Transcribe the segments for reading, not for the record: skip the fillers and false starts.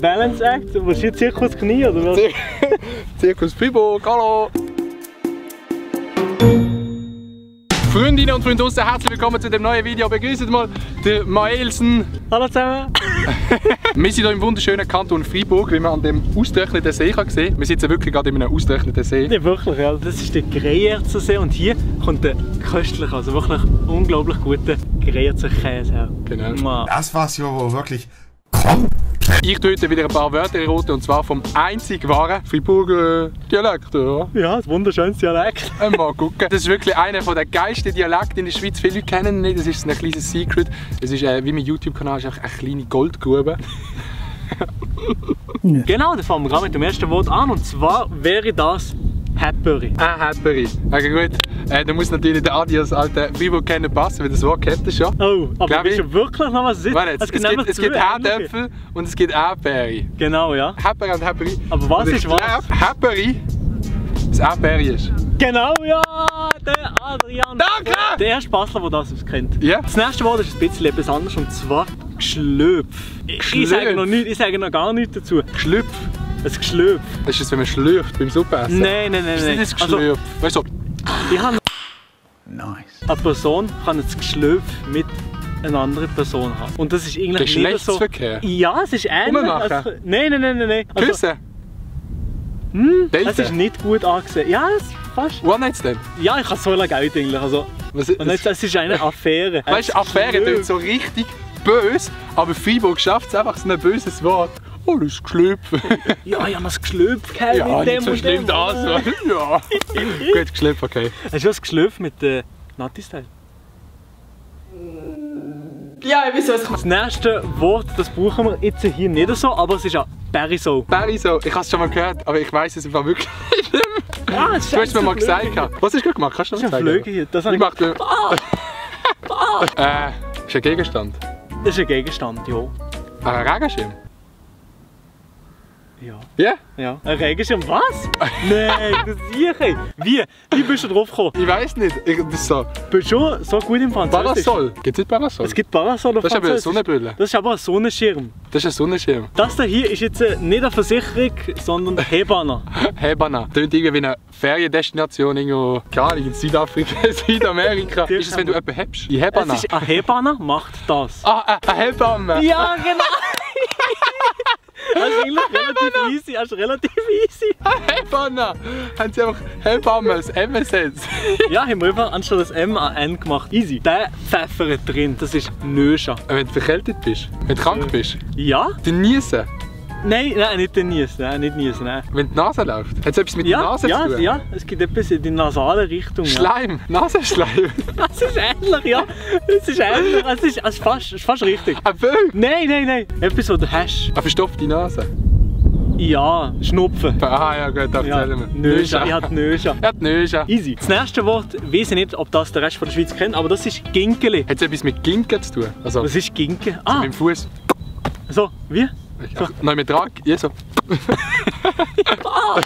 Balance Act? Du musst hier Zirkus Knie, oder was? Zirkus Fribourg, hallo! Freundinnen und Freunde draussen, herzlich willkommen zu dem neuen Video. Begrüßt mal den Maelsen. Hallo zusammen! Wir sind hier im wunderschönen Kanton Fribourg, wie man an dem ausgetrockneten See kann sehen. Wir sitzen wirklich gerade in einem ausgetrockneten See. Ja, wirklich, ja. Das ist der Greyerzer See und hier kommt der köstliche, also wirklich unglaublich gute Greyerzer Käse her. Genau. Das war's ja wohl wirklich. Ich tue heute wieder ein paar Wörter erraten, und zwar vom einzig wahren Friburger Dialekt. Ja, ja, ein wunderschönes Dialekt. Mal gucken. Das ist wirklich einer der geilsten Dialekte in der Schweiz. Viele Leute kennen ihn nicht, das ist ein kleines Secret. Es ist wie mein YouTube-Kanal, eine kleine Goldgrube. Genau, dann fangen wir gerade mit dem ersten Wort an, und zwar wäre das Häpperi. Häpperi. Okay, gut. Da muss natürlich der Adi als alter Fribourg-Kenner passen, weil das Wort kennt er schon. Oh, aber weißt du wirklich noch, was es ist? Warte, es gibt Herdöpfel und es gibt Erdbeere. Genau, ja. Häpperi und Häpperi. Aber was ist was? Häpperi das Erdbeere ist. Genau, ja! Der Adrian! Danke! Der erste Bastler, der das kennt. Ja. Das nächste Wort ist ein bisschen etwas anderes, und zwar Gschlöpf. Ich sage noch gar nichts dazu. Gschlöpf. Ein Gschlöpf. Das ist, wenn man schlürft beim Suppenessen. Nein. Das ist nicht das Geschlürf. Weißt du, ich habe Nice. eine Person kann ein Geschlöpf mit einer anderen Person haben. Und das ist eigentlich nicht so... Geschlechtsverkehr? Ja, es ist ähnlich. Nein. Also, Küssen? es ist nicht gut angesehen. Ja, es fast. One-Night-Stand? Ja, ich kann so lange Geld eigentlich. Also, was, und jetzt, es ist eine Affäre. Weißt du, Affäre klingt so richtig böse, aber Fribourg schafft es einfach, so ein böses Wort. Oh, das ist Geschlöpf. Ja, ich habe das Geschlöpf gehabt Ja, mit dem nicht so schlimm das. Ja. Gut, Geschlöpf, okay. Hast du das Geschlöpf mit der Natti-Style? Ja, ich weiß, was ich Das nächste Wort, das brauchen wir jetzt hier nicht so, aber es ist ja Beriso. Beriso, ich habe es schon mal gehört, aber ich weiss es einfach wirklich nicht mehr. Ah, Du hast mir mal gesagt. Was hast du gemacht? Kannst du Das noch ist ein zeigen? Flöge hier. Das Ich mach dir... ist ein Gegenstand? ist ein Gegenstand, ja. Ein Regenschirm? Ja. Ja? Ja. Ein Regenschirm, was? Nein, das sicher. Wie bist du drauf gekommen? Ich weiss nicht. Das ist so... Du bist schon so gut im Französisch. Parasol? Gibt es nicht Parasol? Es gibt Parasol auf Das ist aber eine Französisch. Sonnenbrille. Das ist aber ein Sonnenschirm. Das ist ein Sonnenschirm. Das hier ist jetzt nicht eine Versicherung, sondern Hebana. Hebana. Das ist irgendwie eine Feriendestination irgendwo, keine Ahnung, in Südafrika, Südamerika. Ist es, wenn du jemanden hebst? In Hebana? Es ist eine Hebana, macht das. Ah, eine Hebamme. Ja, genau. Das ist eigentlich relativ easy. Hebana. Haben sie einfach Hebamme, das M ersetzt. Ja, haben wir einfach anstatt das M an N gemacht. Easy. Der Pfeffer drin, das ist Nöscha. Wenn du verkältet bist, wenn du krank bist, Ja? dann niesen. Nein, nicht den Niesen, nein. Wenn die Nase läuft. Hat es etwas mit der Nase zu tun? Ja, es gibt etwas in die nasale Richtung. Schleim, Nasenschleim. Das ist ähnlich, ja. Es ist ähnlich, es ist fast richtig. Ein Vögel. Nein. Etwas, was du hast. Eine verstopfte Nase. Ja, Schnupfen. Ah ja, gut, das Ja, erzählen wir. Nöscha, ich hatte Nöscha. Ja, die Nöscha. Easy. Das nächste Wort, ich weiß nicht, ob das der Rest von der Schweiz kennt, aber das ist Ginkeli. Hat es etwas mit Ginken zu tun? Also Was ist Ginke? mit dem Fuß. So, wie? So. Nein, mit Trag, ja so.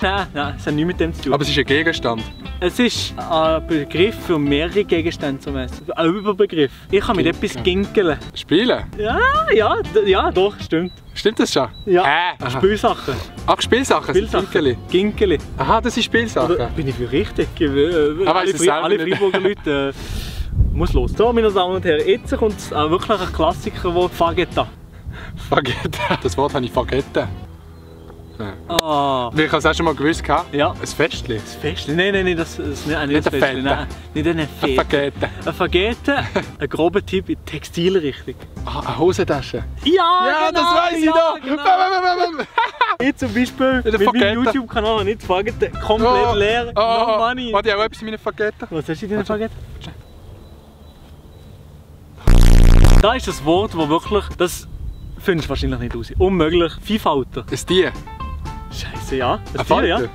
Nein, es hat nichts mit dem zu tun. Aber es ist ein Gegenstand. Es ist ein Begriff für mehrere Gegenstände zum Essen. Ein Überbegriff. Ich kann mit etwas ginkeln. Spielen? Ja, doch, stimmt. Stimmt das schon? Ja, Aha. Spielsachen. Ach, Spielsachen, Ginkeli. Ginkeli. Aha, das ist Spielsachen. Oder bin ich für richtig? weiss es selber Alle nicht. Freiburger Leute muss los. So, meine Damen und Herren, jetzt kommt wirklich ein Klassikerwort, Fagetta. Fagetta. Das Wort habe ich vergessen. Ah. Weil ich habe es auch schon mal gewusst. Ja. Ein Festli. Das Festli? Nein, das ist nicht ein Festli. Fette. Nein, nicht eine Fette. Ein Fagetta. Ein Fagette, ein grober Tipp in die Textilrichtung. Ah, eine Hosentasche. Ja, das weiss ich doch. Genau. Ich zum Beispiel Mit der mit meinem Fagetta. YouTube-Kanal nicht Fagette, komplett leer, no money. Warte, ich auch etwas in meiner Fagetta. Was hast du in deiner Fagette? Da ist das Wort, das wirklich, das findest du wahrscheinlich nicht raus. Unmöglich. Vielfalter. Ein Tier. Scheiße, ja. Ein Tier, ja. Falter.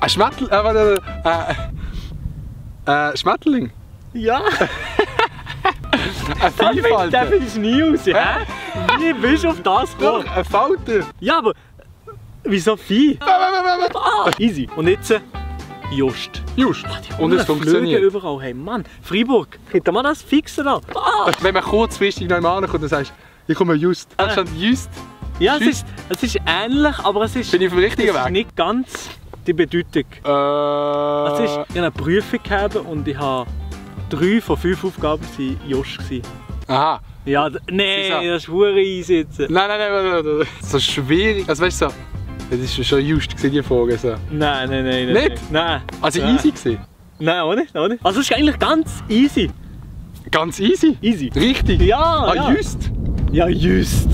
Ein Schmetterling. Ja. Ein Vielfalter. Den findest du nie raus. Hä? Wie bist du auf das Doch, gekommen? ein Falter. Ja, aber wieso Vieh? Easy. Und jetzt Just. Just. Und es funktioniert. Überall. Hey Mann, Freiburg, könnte man das fixen da? Ah. Wenn man kurzfristig noch einmal ankommt und sagst, ich komme just. Da stand just. Ja, es ist ähnlich, aber es ist, Bin ich auf dem richtigen es ist Weg? nicht ganz die Bedeutung. Also ich habe eine Prüfung gehabt und ich habe 3 von 5 Aufgaben waren Just. Aha. Ja, nein, das ist hure easy jetzt. Nein. So schwierig. Also weißt du, so, das ist schon just gewesen, die Frage. So. Nein. Nicht? Nein. Also Nein. easy gewesen? Nein, auch nicht. Also es ist eigentlich ganz easy. Ganz easy? Easy. Richtig? Ja, ja. Just? Ja, just.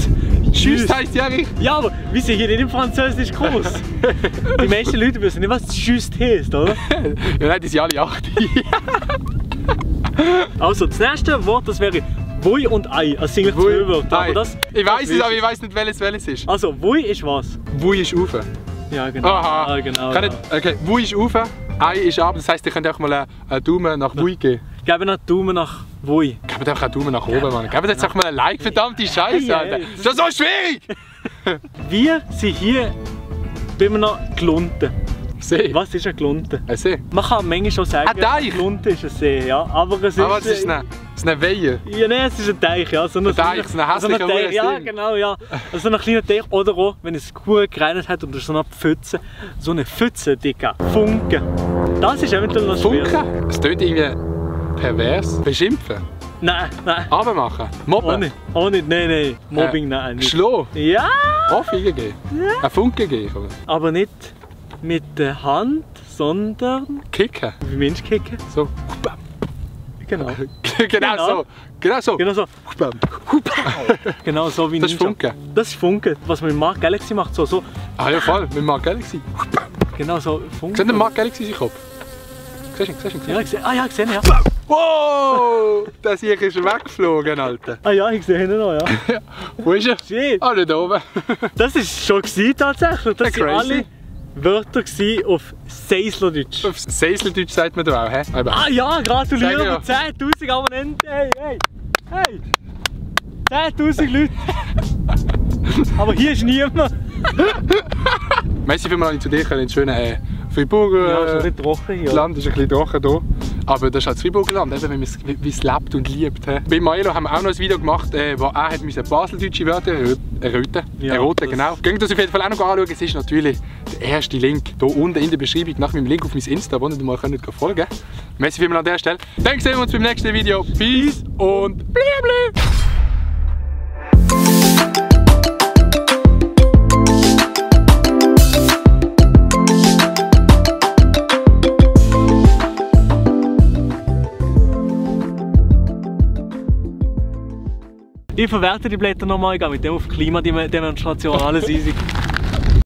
Just heisst ja richtig. Ja, aber wir sind hier nicht im Französisch-Kurs. Die meisten Leute wissen nicht, was just heisst, oder? Ja, nein, die sind alle 8. Also, das nächste Wort, das wäre Wui und Ei. Also sind 2 Wörter. Aber das, ich weiß das es, aber ich weiß nicht, welches ist. Also, Wui ist was? Wui ist rauf. Ja, genau. Aha. Ja, genau. Kann nicht, okay, Wui ist rauf, Ei ist ab. Das heisst, ihr könnt auch mal einen Daumen nach Wui geben. Geben noch Daumen nach Wui. Gebt auch einen Daumen nach oben, Mann. Gebt jetzt auch mal ein Like, verdammte Scheiße, Alter. Hey. Das ist doch so schwierig! Wir sind hier bei einer Glunte. See. Was ist eine Glunte? Ein See. Man kann manchmal schon sagen, Ein Teich? Glunte ist ein See, ja. Aber es ist... Aber es ist eine Weihe. Ja, nein, es ist ein Teich, ja. So ein Teich, so ein hässlicher Teich, ja, Ding. genau, ja. Also so ein kleiner Teich oder auch, wenn es gut geregnet hat und so eine Pfütze. So eine Pfütze, Digga. Funken. Das ist eventuell noch schwierig. Funken? Es tönt irgendwie pervers. Beschimpfen. Nein. Runtermachen. Mobben. Auch nicht, nein. Mobbing, nein. Nicht. Schlagen. Ja, Ohrfeige geben. Ein Funken geben. aber nicht mit der Hand, sondern Kicken. wie Mensch kicken. So. Genau. Genau so. Genau so. Genau so. Genau so wie Das ist Ninja. Funken. Das ist Funken. Was man mit Mark Galaxy macht, so. Ah ja, voll. Mit Mark Galaxy. Genau so Funken. Siehst du den Mark Galaxy seinen Kopf? Siehst du ihn? Ja, gesehen. Ah ja, gesehen, ja. Wow! Der hier ist weggeflogen, Alter. Ah ja, ich sehe ihn noch, ja. Wo ist er? Shit. Ah, nicht oben. Das ist schon gewesen, tatsächlich. Das Ja, waren crazy. alle Wörter gewesen auf Seislerdeutsch. Auf Seiseldeutsch sagt man da auch, hä? Ah ja, gratuliere Sag für 10'000 Abonnenten. Hey. 10'000 Leute. Aber hier ist niemand. Merci vielmals, dass ich zu dir ins schöne Freiburger Ja, ist ein bisschen trocken hier. Land. Ist ein bisschen trocken hier. Aber das ist halt das Freiburger Land, eben, wie es lebt und liebt. He. Bei Maelo haben wir auch noch ein Video gemacht, wo er hat baseldeutsche Wörter erröten. Ja, Erroten, das- genau. Geht das auf jeden Fall auch noch anschauen. Es ist natürlich der erste Link hier unten in der Beschreibung nach meinem Link auf mein Insta, wo ihr mal folgen könnt. Merci vielmals an der Stelle. Dann sehen wir uns beim nächsten Video. Peace und blibli! Ich verwerte die Blätter nochmal, ich gehe mit dem auf Klimademonstration, alles easy.